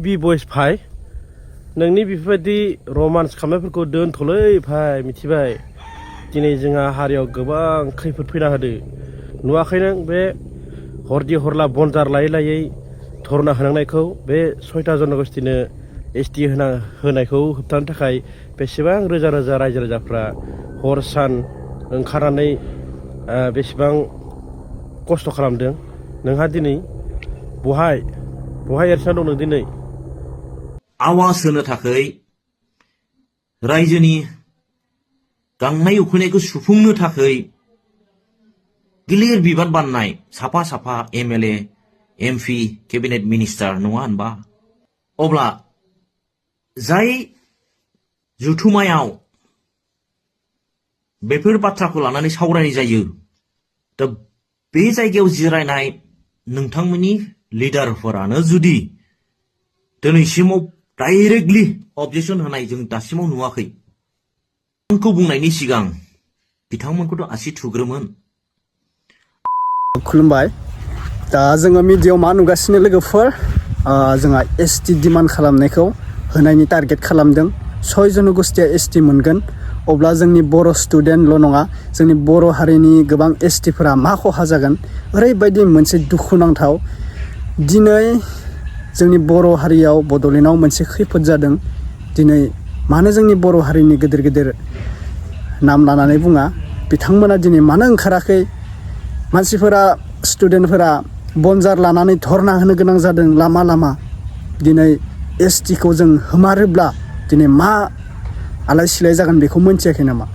बि बयस भाई नोंनि बेफोरबायदि रोमान्स खालामनायफोरखौ दोनथ'लै भाई मिथिबाय दिनै जोंहा हारियाव गोबां खैफोद फैना होदो नुवाखै नों बे हरदि हरला बनजार लायै लायै धरना होनांनायखौ बे 6टा जनगोष्ठीनो एसटि होनायखौ होबथानो थाखाय बेसेबां रोजा रोजा रायजो राजाफ्रा हर सान ओंखारनानै बेसेबां खस्थ' खालामदों नोंहा दिनै बहाय एरसोना दं नों दिनै आवाज होनो थाखाय रायजोनि गांनाय उखैनायखौ सुफुंनो थाखाय गिलिर बिबान बाननाय साफा साफा एमएलए एमपि केबिनेट मिनिस्टार नङा होनबा अब्ला जाय जुथुमायाव बेफोर बाथ्राखौ लानानै सावरायनाय जायो दा बे जायगायाव जिरायनाय नोंथांमोननि लिडारफोरानो जुदि दिनैसिमाव डाइरेक्टलि अबजेक्शन होनाय जों दासिमाव नुवाखै आंखौ बुंनायनि सिगां बिथांमोनखौथ' आसि थुग्रोमोन खुलुमबाय दा जोङो मिडियायाव मा नुगासिनो लोगोफोर जोंहा एसटि डिमान्ड खालामनायखौ होनायनि टारगेट खालामदों 6 जनगोष्ठीया एसटि मोनगोन अब्ला जोंनि बर' स्टुडेन्टल' नङा जोंनि बर' हारिनि गोबां एसटिफोरा मा खहा जागोन ओरैबायदि मोनसे दुखुनांथाव दिनै जोंनि बर' हारियाव बड'लेण्डआव मोनसे खैफोद जादों दिनै मानो जोंनि बर' हारिनि गेदेर गेदेर नाम लानानै बुङा बिथांमोना दिनै मानो ओंखाराखै मानसिफोरा स्टुडेन्टफोरा बनजार लानानै धरना होनो गोनां जादों लामा लामा दिनै एसटिखौ जों होमारोब्ला दिनै मा आलाय सिलाय जागोन बेखौ मोनथियाखै नामा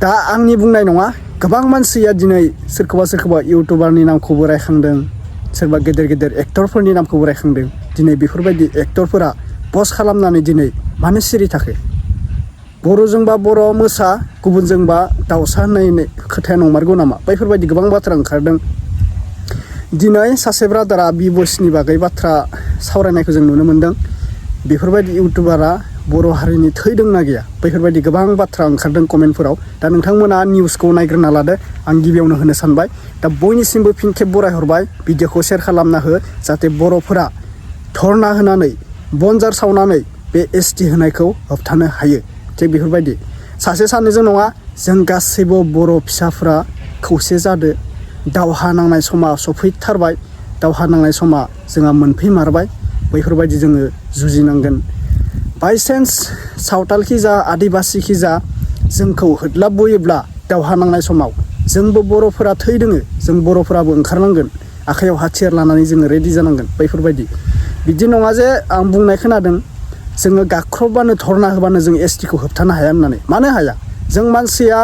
दा आंनि बुंनाय नङा गोबां मानसिया दिनै सोरखौबा इउटुबारनि नामखौबो रायखांदों सोरबा गेदेर गेदेर एक्टरफोरनि नामखौबो रायखांदों दिनै बेफोरबायदि एक्टरफोरा पस्ट खालामनानै दिनै मानो सिरि थाखो बर'जोंबा बर' मोसा गुबुनजोंबा दाउसा होननाय खोथाया नंमारगौ नामा बैफोरबायदि गोबां बाथ्रा ओंखारदों दिनै सासे ब्रादारा बि बयसनि बागै बाथ्रा सावरायनायखौ जों नुनो मोन्दों बेफोरबायदि इउटुबारा बर' हारिनि थैदोंना गैया बैफोरबायदि गोबां बाथ्रा ओंखारदों कमेन्टफोराव दा नोंथांमोना निउसखौ नायग्रोना लादो आं गिबियावनो होनो सानबाय दा बयनिसिमबो फिन खेब बरायहरबाय भिडिअखौ शेयार खालामना हो जाहाथे बर'फोरा धरना होनानै बनजार सावनानै बे एसटि होनायखौ होबथानो हायो थिग बेफोरबायदि सासे सानैजों नङा जों गासैबो बर' फिसाफ्रा खौसे जादो दावहा नांनाय समा सफैथारबाय दावहा नांनाय समा जोंहा मोनफैमारबाय बैफोरबायदि जोङो जुजिनांगोन बायसान्स सावतालखि जा आदिबासिखि जा जोंखौ होदलाबबोयोब्ला दावहा नांनाय समाव जोंबो बर'फोरा थैदोङो जों बर'फोराबो ओंखारनांगोन आखायाव हाथियार लानानै जोङो रेडि जानांगोन बैफोरबायदि बिदि नङा जे आं बुंनाय खोनादों जोङो गाख्रबबानो धरना होबानो जों एसटिखौ होबथानो हाया होननानै मानो हाया जों मानसिया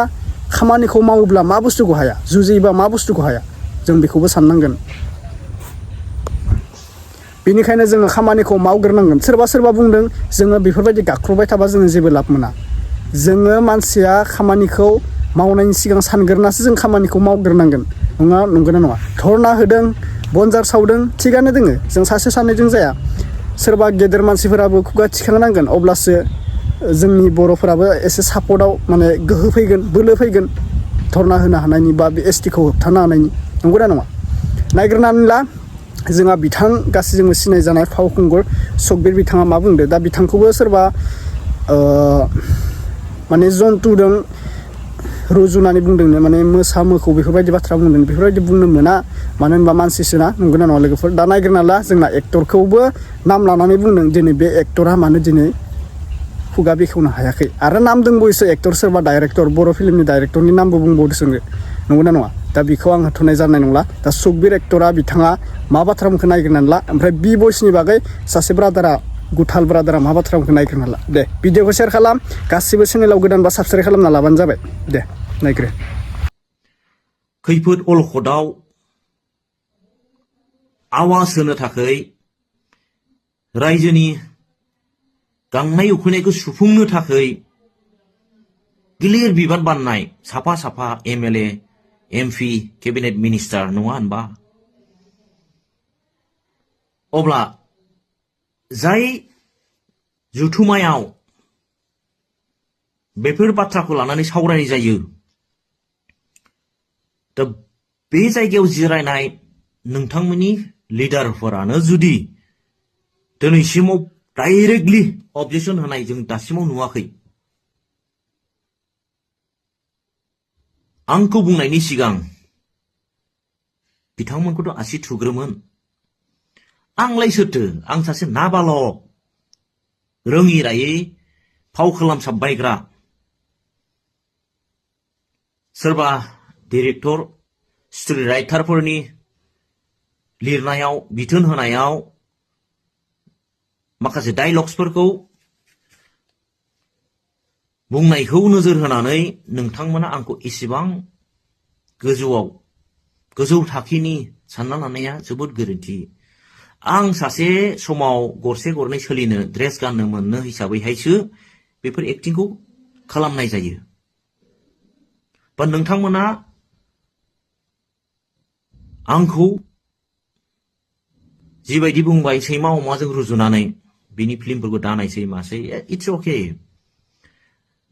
खामानिखौ मावोब्ला मा बुस्थुखौ हाया जुजियोबा मा बुस्थुखौ हाया जों बेखौबो साननांगोन बेनिखायनो जोङो खामानिखौ मावग्रोनांगोन सोरबा बुंदों जोङो बेफोरबायदि गाख्रबबाय थाबा जोङो जेबो लाब मोना जोङो मानसिया खामानिखौ मावनायनि सिगां सानग्रोनासो जों खामानिखौ मावग्रोनांगोन नंगौना नङा धरना होदों बनजार सावदों थिगानो दोङो जों सासे सानैजों जाया सोरबा गेदेर मानसिफोराबो खुगा थिखांनांगोन अब्लासो जोंनि बर'फोराबो एसे सापर्टआव माने गोहो फैगोन बोलो फैगोन धरना होनो हानायनि बा बे एसटिखौ होबथानो हानायनि नंगौना नङा नायग्रोनानै ला जोंहा बिथां गासैजोंबो सिनायजानाय फावखुंगुर सकबिर बिथाङा मा बुंदो दा बिथांखौबो सोरबा माने जन्थुदों रुजुनानै बुंदोंनो माने मोसा मोखौ बेफोरबायदि बाथ्रा बुंदों बेफोरबायदि बुंनो मोना मानो होनबा मानसिसोना नंगौना नङा लोगोफोर दा नायग्रोना ला जोंना एक्टरखौबो नाम लानानै बुंदों दिनै बे एक्टरा मानो दिनै खुगा बेखेवनो हायाखै आरो नाम दंबावोसो एक्टर सोरबा डाइरेक्टर बर' फिल्मनि डाइरेक्टरनि नामबो बुंबावदोंसो नंगौना नङा दा बेखौ आं होथ'नाय जानाय नंला दा सकबिर एक्टरा बिथाङा मा बाथ्रा बुंखो नायग्रोनानै ला ओमफ्राय बि बयसनि बागै सासे ब्रादारा गुथाल ब्रादारा मा बाथ्रा बुंखो नायग्रोना ला दे भिडिअखौ शेयार खालाम गासिबो चेनेलाव गोदानबा साबसक्राइब खालामना लाबानो जाबाय दे नायग्रो खैफोद अलखदाव आवाज होनो थाखाय रायजोनि गांनाय उखैनायखौ सुफुंनो थाखाय गिलिर बिबान बाननाय साफा साफा एमएलए एमपि केबिनेट मिनिस्टार नङा होनबा अब्ला जाय जुथुमायाव बेफोर बाथ्राखौ लानानै सावरायनाय जायो दा बे जायगायाव जिरायनाय नोंथांमोननि लिडारफोरानो जुदि दिनैसिमाव डाइरेक्टलि अबजेक्सन होनाय जों दासिमाव नुवाखै। आंखौ बुंनायनि सिगां बिथांमोनखौथ' आसि थुग्रोमोन। आंलाय सोरथो? आं सासे नाबालक, रोङि रायै फाव खालामसाबबायग्रा। सोरबा डिरेक्टर, स्ट'रि राइटारफोरनि लिरनायाव, बिथोन होनायाव माखासे डायलग्सफोरखौ बुंनायखौ नोजोर होनानै नोंथांमोना आंखौ एसेबां गोजौ थाखोनि सानना लानाया जोबोद गोरोन्थि। आं सासे समाव गरसे गरनै सोलिनो ड्रेस गाननो मोननो हिसाबैहायसो बेफोर एक्टिंखौ खालामनाय जायो। बा नोंथांमोना आंखौ जिबायदि बुंबाय सैमा अमाजों रुजुनानै बिनि फिल्मफोरखौ दानायसै मासै, इट्स अके।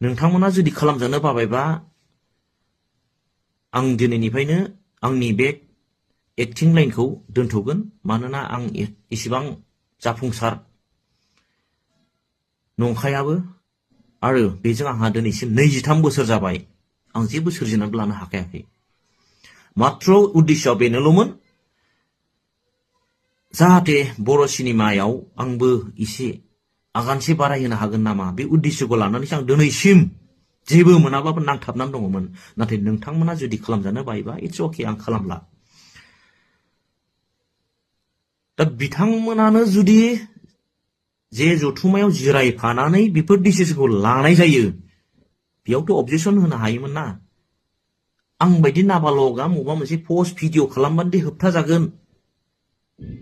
नोंथांमोना जुदि खालामजानो बाबायबा आं दिनैनिफ्रायनो आंनि बे एक्टिं लाइनखौ दोनथ'गोन। मानोना आं इसेबां जाफुंसार नंखायाबो आरो बेजों आंहा दिनैसिम 23 बोसोर जाबाय। आं जेबो सोरजिनानै लानो हाखायाखै। मात्र उद्देश्यआ बेनोल'मोन जाहाथे बर' सिनेमायाव आंबो एसे आगानसे बारायहोनो हागोन नामा, बे उद्देश्यखौ लानानैसो आं दिनैसिम जेबो मोनाबाबो नांथाबनानै दङमोन। नाथाय नोंथांमोना जुदि खालामजानो बायोबा इट्स अके, आं खालामला। दा बिथांमोनानो जुदि जे जथुमायाव जिरायफानानै बेफोर डिसिसनखौ लानाय जायो, बेयावथ' अबजेक्सन होनो हायोमोन ना। आं बायदि नाबालगा मबा मोनसे पस्ट भिडिअ खालामबानो दे होबथाजागोन,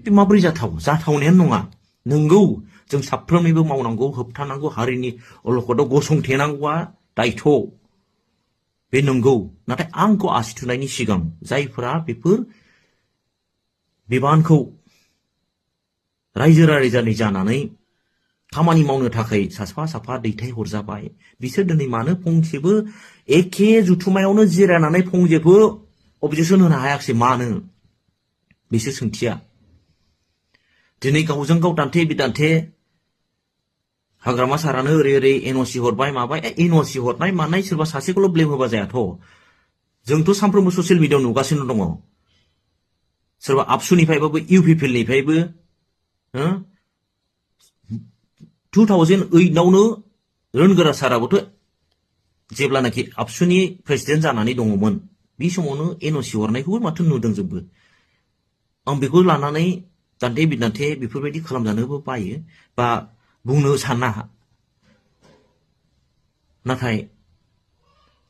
बे माबोरै जाथावनायानो नङा। नंगौ, जों साफ्रोमनिबो मावनांगौ, होबथानांगौ, हारिनि अलखदाव गसंथेनांगौआ दायथ', बे नंगौ। नाथाय आंखौ आसि थुनायनि सिगां जायफोरा बेफोर बिबानखौ रायजो राजानि जानानै खामानि मावनो थाखाय साफा साफा दैथाय हरजाबाय, बिसोर दिनै मानो फंसेबो एखे जुथुमायावनो जिरायनानै फंसेबो अबजेक्सन होनो हायाखिसै? मानो? बिसोर सोंथिया। दिनै गावजों गाव दान्थे बिदान्थे हाग्रामा सारानो ओरै ओरै एनअसि हरबाय माबाय। एनअसि हरनाय मानाय सोरबा सासेखौल' ब्लेम होबा जायाथ'। जोंथ' सानफ्रोमबो ससियेल मिडियायाव नुगासिनो दङ। सोरबा आबसुनिफ्रायबाबो इउपिपिएलनिफ्रायबो 2008आवनो रोनगोरा साराबोथ' जेब्लानाखि आबसुनि प्रेसिडेन्ट जानानै दङमोन, बे समावनो एनअसि हरनायखौबो माथो नुदों जोंबो। आं बेखौ लानानै दान्थे बिदान्थे बेफोरबायदि खालामजानोबो बायो बा बुंनो साना। नाथाय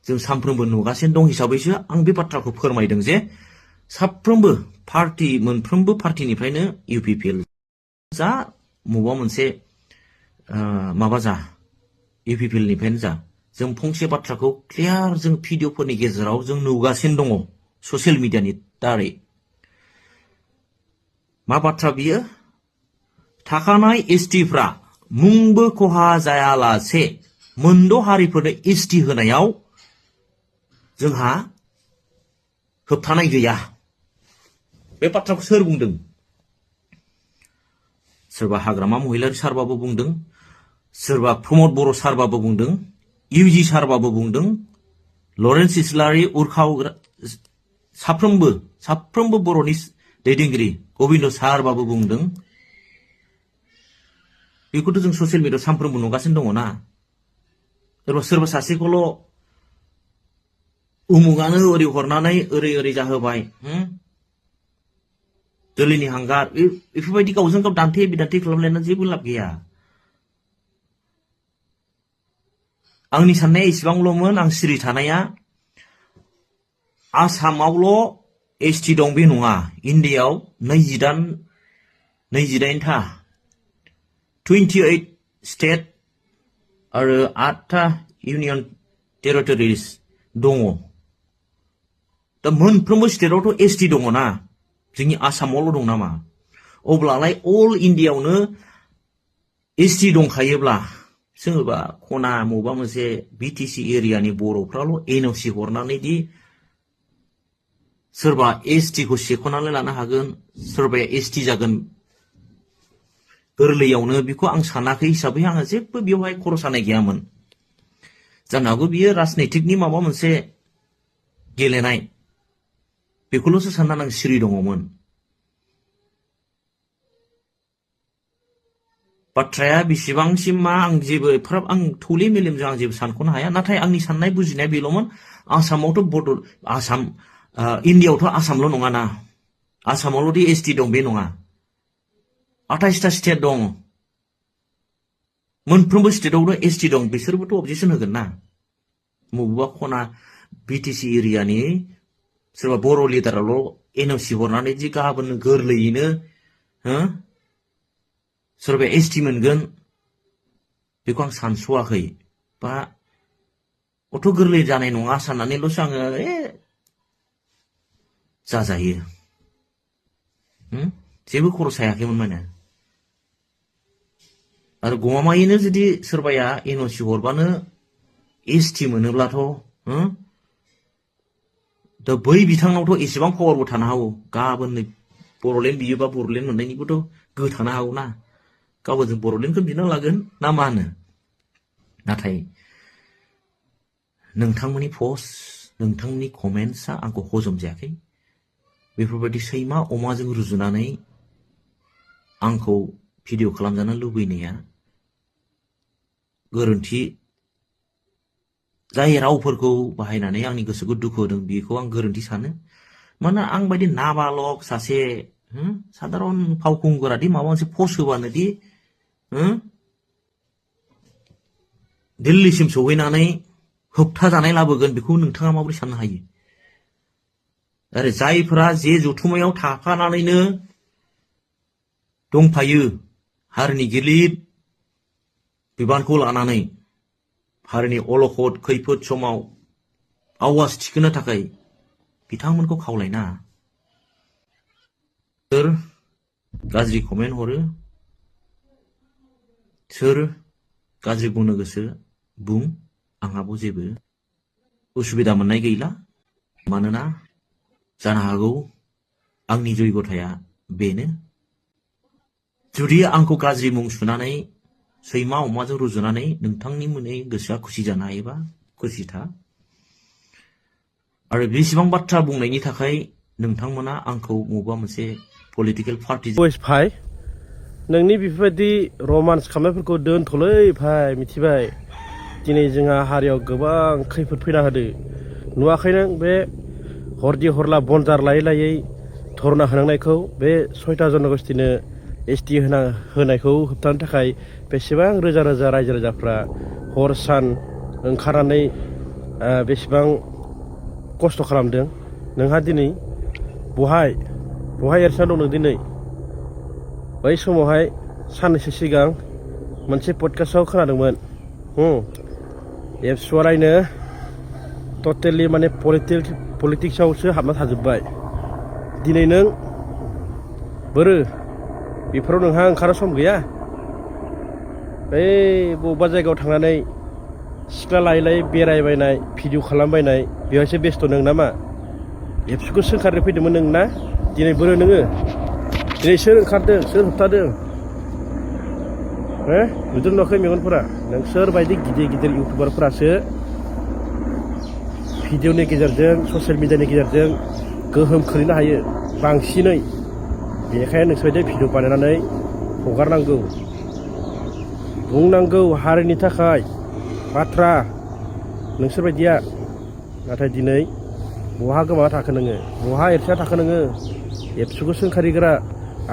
जों सानफ्रोमबो नुगासिनो दं हिसाबैसो आं बे बाथ्राखौ फोरमायदों जे साफ्रोमबो पार्टी, मोनफ्रोमबो पार्टीनिफ्रायनो इउपिपिएल जा मबा मोनसे माबा जा, इउपिपिएलनिफ्रायनो जा, जों फंसे बाथ्राखौ क्लियार जों भिडिअफोरनि गेजेराव जों नुगासिनो दङ ससियेल मिडियानि दारै। मा बाथ्रा बियो? थाखानाय एसटिफ्रा मुंबो खहा जायालासे मोनद' हारिफोरनो एसटि होनायाव जोंहा होबथानाय गैया। बे बाथ्राखौ सोर बुंदों? सोरबा हाग्रामा महिलारि सारबाबो बुंदों, सोरबा प्रमद बर' सारबाबो बुंदों, इउजि सारबाबो बुंदों, लरेन्स इस्लारि, उर्खाव साफ्रोमबो बर'नि दैदेनगिरि गबिन्द सारबाबो बुंदों। बेखौथ' जों ससियेल मिडियायाव सानफ्रोमबो नुगासिनो दङ ना। सोरबा सासेखौल' उमुगानो ओरै हरनानै ओरै ओरै जाहोबाय, दोलिनि हांगार, बेफोरबायदि गावजों गाव दान्थे बिदान्थे खालामलायना जेबो लाब गैया। आंनि साननाया इसेबांल'मोन, आं सिरि थानाया आसामावल' एसटि दं बे नङा। इन्डियायाव 28था 28 स्टेट आरो 8था इउनियन टेरिटरिस दङ। दा मोनफ्रोमबो स्टेटआवथ' एसटि दङ ना, जोंनि आसामावल' दं नामा? अब्लालाय अल इन्डियायावनो एसटि दंखायोब्ला सोरबा खना मबा मोनसे बिटिसि एरियानि बर'फ्राल' एनअसि हरनानै दि सोरबा एसटिखौ सेख'नानै लानो हागोन, सोरबाया एसटि जागोन, गोरलैयावनो बेखौ आं सानाखै हिसाबै आङो जेबो बेवहाय खर' सानाय गैयामोन। जानो हागौ बियो राजनैतिकनि माबा मोनसे गेलेनाय बेखौल'सो साननानै आं सिरि दङमोन। बाथ्राया बेसेबांसिम मा आं जेबो एफाराब आं थौले मेलेमजों आं जेबो सानख'नो हाया। नाथाय आंनि साननाय बुजिनाया बेल'मोन, आसामावथ' इण्डियाआवथ' आसामल' नङाना, आसामावल'दि एसटि दं बे नङा, 28टा स्टेट दं, मोनफ्रोमबो स्टेटआवनो एसटि दं, बिसोरबोथ' अबजेक्सन होगोन ना। बबेबा खना बिटिसि एरियानि सोरबा बर' लिडाराल' एनअसि हरनानै दि गाबोन गोरलैयैनो सोरबा एसटि मोनगोन बेखौ आं सानस'वाखै, बा अथ' गोरलै जानाय नङा साननानैल'सो आङो जाजायो जेबो खर' सायाखैमोन माने। आरो गमामायैनो जुदि सोरबाया एनअसि हरबानो एसटि मोनोब्लाथ' दा बै बिथांनावथ' एसेबां पावारबो थानो हागौ, गाबोन बर'लेण्ड बियोबा बर'लेण्ड मोननायनिबोथ' गोहो थानो हागौ ना, गाबोन जों बर'लेण्डखौ बिना लागोन ना मा होनो। नाथाय नोंथांमोननि पस्ट, नोंथांनि कमेन्ट्सआ आंखौ हजम जायाखै। बेफोरबायदि सैमा अमाजों रुजुनानै आंखौ भिडिअ खालामजानो लुबैनाया गोरोन्थि। जाय रावफोरखौ बाहायनानै आंनि गोसोखौ दुखु होदों बेखौ आं गोरोन्थि सानो। मानोना आं बायदि नाबालक सासे साधारन फावखुंगुरादि माबा मोनसे पस्ट होबानो दि दिल्लीसिम सौहैनानै होबथाजानाय लाबोगोन, बेखौ नोंथाङा माबोरै साननो हायो? आरो जायफोरा जे जथुमायाव थाफानानैनो दंफायो हारिनि गिलिर बिबानखौ लानानै, हारिनि अलखद खैफोद समाव आवाज थिखोनो थाखाय, बिथांमोनखौ खावलायना सोर गाज्रि कमेन्ट हरो, सोर गाज्रि बुंनो गोसो बुं, आंहाबो जेबो उसुबिदा मोननाय गैला। मानोना जानो हागौ आंनि जयगथाया बेनो, जुदि आंखौ गाज्रि मुं सुनानै सैमा अमाजों रुजुनानै नोंथांनि मोनै गोसोआ खुसि जानो हायोबा खुसि था। आरो बेसेबां बाथ्रा बुंनायनि थाखाय नोंथांमोना आंखौ बबेबा मोनसे पलिटिकेल पार्टि भाइ, नोंनि बेफोरबायदि रमान्स खालामनायफोरखौ दोनथ'लै भाइ, मिथिबाय? दिनै जोंहा हारियाव गोबां खैफोद फैना होदो। नुवाखै नों बे हरदि हरला बनजार लायै लायै धरना होनांनायखौ, बे 6टा जनगोष्ठीनो एसटि होनायखौ होबथानो थाखाय बेसेबां रोजा रोजा रायजो राजाफ्रा हर सान ओंखारनानै बेसेबां खस्थ' खालामदों। नोंहा दिनै बहाय एरसोना दं नों दिनै? बै समावहाय साननैसो सिगां मोनसे पडकास्टआव खोनादोंमोन, एबसुआलायनो टटेलि माने पलिटिक्सआवसो हाबना थाजोब्बाय। दिनै नों बोरो बेफोराव नोंहा ओंखारनो सम गैया? बै बबेबा जायगायाव थांनानै सिख्ला लायै लायै बेरायबायनाय, भिडिअ खालामबायनाय, बेवहायसो बेस्थ' नों नामा? एबसुखौ सोंखारनो फैदोंमोन नों ना? दिनै बोरो नोङो? दिनै सोर ओंखारदों, सोर होबथादों? नुदों नुवाखै मेगनफोरा? नोंसोर बायदि गिदिर गिदिर इउटुबारफोरासो भिडिअनि गेजेरजों, ससियेल मिडियानि गेजेरजों गोहोम खोलैनो हायो बांसिनै। बेनिखायनो नोंसोरबायदि भिडिअ बानायनानै हगारनांगौ, बुंनांगौ हारिनि थाखाय बाथ्रा नोंसोरबायदिया। नाथाय दिनै बहा गोमाना थाखो नोङो? बहा एरसोना थाखो नोङो? एबसुखौ सोंखारिग्रा।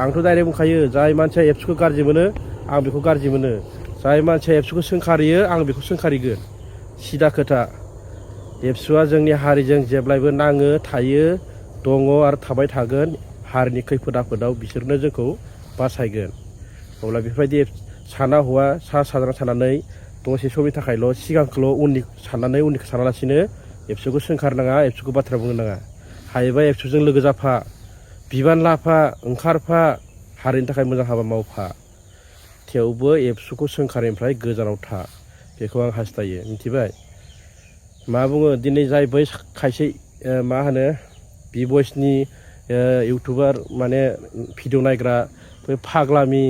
आंथ' डाइरेक्ट बुंखायो, जाय मानसिया एबसुखौ गाज्रि मोनो आं बेखौ गाज्रि मोनो, जाय मानसिया एबसुखौ सोंखारियो आं बेखौ सोंखारिगोन। सिदा खोथा। एबसुआ जोंनि हारिजों जेब्लायबो नाङो, थायो, दङ आरो थाबाय थागोन। हारिनि खैफोद आफोदाव बिसोरनो जोंखौ बासायगोन। अब्ला बेफोरबायदि साना हौवा सा साज्रां साननानै दसे समनि थाखायल' सिगांखौल' उननि साननानै उननिखौ सानालासिनो एबसुखौ सोंखारनाङा, एबसुखौ बाथ्रा बुंनो नाङा। हायोबा एबसुजों लोगो जाफा, बिबान लाफा, ओंखारफा, हारिनि थाखाय मोजां हाबा मावफा। थेवबो एबसुखौ सोंखारिनिफ्राय गोजानाव था, बेखौ आं हास्थायो, मिथिबाय? मा बुङो दिनै जाय बै खायसे मा होनो बि भइसनि इउटुबार माने भिडिअ नायग्रा बै फाग्लामि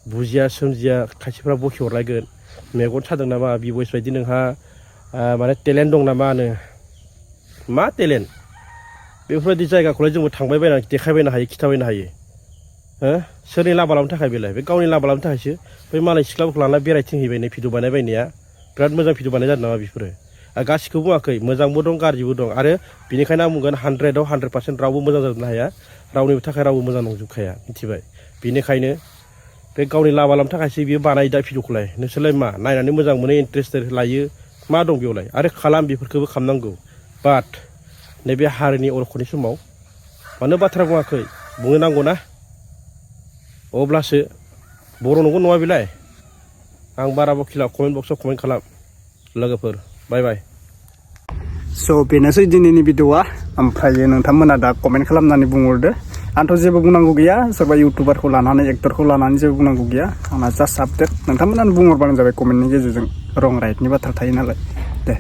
बुजिया सोमजिया खायसेफ्रा बखि हरलायगोन मेगन सादों नामा बिबयस बायदि नोंहा माने टेलेन्ट दं नामा मा टेलेन्ट बेफोरबायदि जायगाखौलाय जोंबो थांबाय बायनानै देखायबायनो हायो खिथाबायनो हायो हो सोरनि लाबा लाबोनो थाखाय बेलाय बे गावनि लाबा लाबोनो थाखायसो बै मालाय सिख्लाफोरखौ लाना बेरायथिंहैबाय नै भिडिअ बानायबायनाया बिराद मोजां भिडिअ बानाय जादों नामा बेफोरो गासिखौबो बुङाखै मोजांबो दं गाज्रिबो दं आरो बिनिखायनो आं बुंगोन 100आव 100% रावबो मोजां जाजोबनो हाया रावनिबो थाखाय रावबो मोजां नंजोबखाया मिथिबाय बेनिखायनो बे गावनि लाबा लाबोनो थाखायसो बियो बानायो दा भिडिअखौलाय नोंसोरलाय मा नायनानै मोजां मोनो इन्टारेस्टेड लायो मा दं बेयावलाय आरो खालाम बेफोरखौबो खालामनांगौ बाट नैबे हारिनि अरखनि समाव मानो बाथ्रा बुङाखै बुंनो नांगौ ना अब्लासो बर' नंगौ नङा बेलाय आं बारा बखिला कमेन्ट बक्सआव कमेन्ट खालाम लोगोफोर बाय बाय स' बेनोसै दिनैनि भिडिअआ ओमफ्राय नोंथांमोना दा कमेन्ट खालामनानै बुंहरदो आंथ' जेबो बुंनांगौ गैया सोरबा इउटुबारखौ लानानै एक्टरखौ लानानै जेबो बुंनांगौ गैया आंना जास्ट आपडेट नोंथांमोनानो बुंहरबानो जाबाय कमेन्टनि गेजेरजों रं राइटनि बाथ्रा थायो नालाय दे